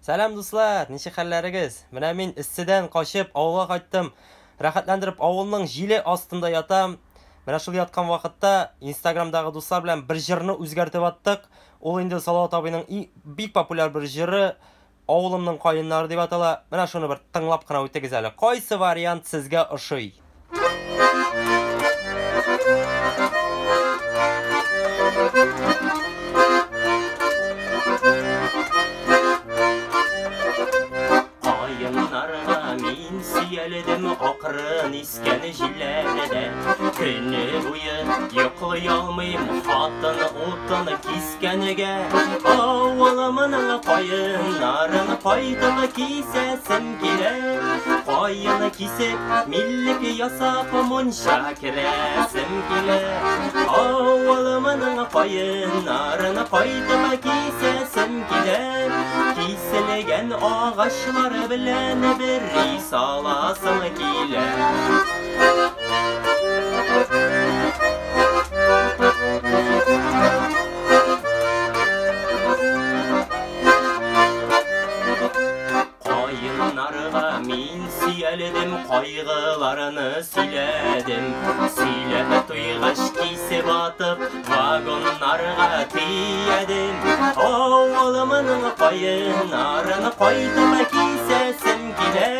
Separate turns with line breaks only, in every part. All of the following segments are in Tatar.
Сәлам, дуслар! Ничек хәлләрегез? Менә мин эсседән качып авылга кайттым. Рәхәтләндереп авылның җиле астында ятам. Менә шул яткан вакытта Инстаграмдагы дуслар белән бер җырны үзгәртеп аттык. Ул инде Салават абыйның бик популяр бер җыры Авылымның каеннары дип атала. Менә шуны бер тыңлап кына үтегез әле. Кайсы вариант сезгә ошый? Каеннарга мин сөялдем акрын искән җилләрдә. Көне буе йоклый алмыйм хатын утын кискәнгә. Авылымның каеннарын кайтып кисәсем килә. Каен кисеп, миллек ясап мунча керәсем килә. Авылымның каеннарын кайтып кисәсем килә. Киселгән агачлар белән бер өй саласым килә. Каеннарга мин сөялдем, кайгыларны сөйләдем. Сөйләп туйгач кисеп атып, вагоннарга төядем. Авылымның каеннарын кайтып кисәсем килә.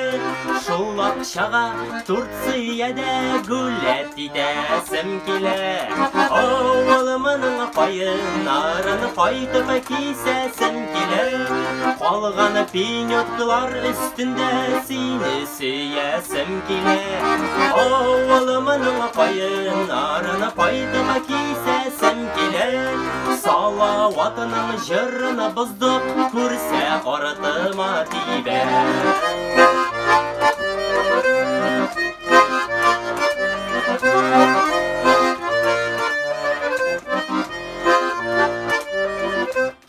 Шул акчага Турциядә гүләт итәсем килә. Авылымның каеннарын кайтып кисәсем килә. Калган пенеткалар өстендә сине сөясем килә. Авылымның каеннарын кайтып кисәсем килә. Салаватның җырын боздык, күрсә артыма тибә.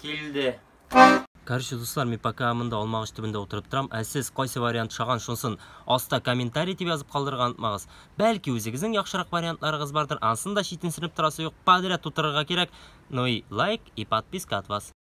Килде. Короче, дуслар, мин пока монда алмагач төбендә утырып торам. Ә сез кайсы вариант ошаган, шунысын аста комментарий дип язып калдырырга онытмагыз. Бәлки үзегезнең яхшырак вариантларыгыз бардыр, анысын да читенсенеп торасы юк, подряд тутырырга кирәк. Ну и лайк и подписка от вас.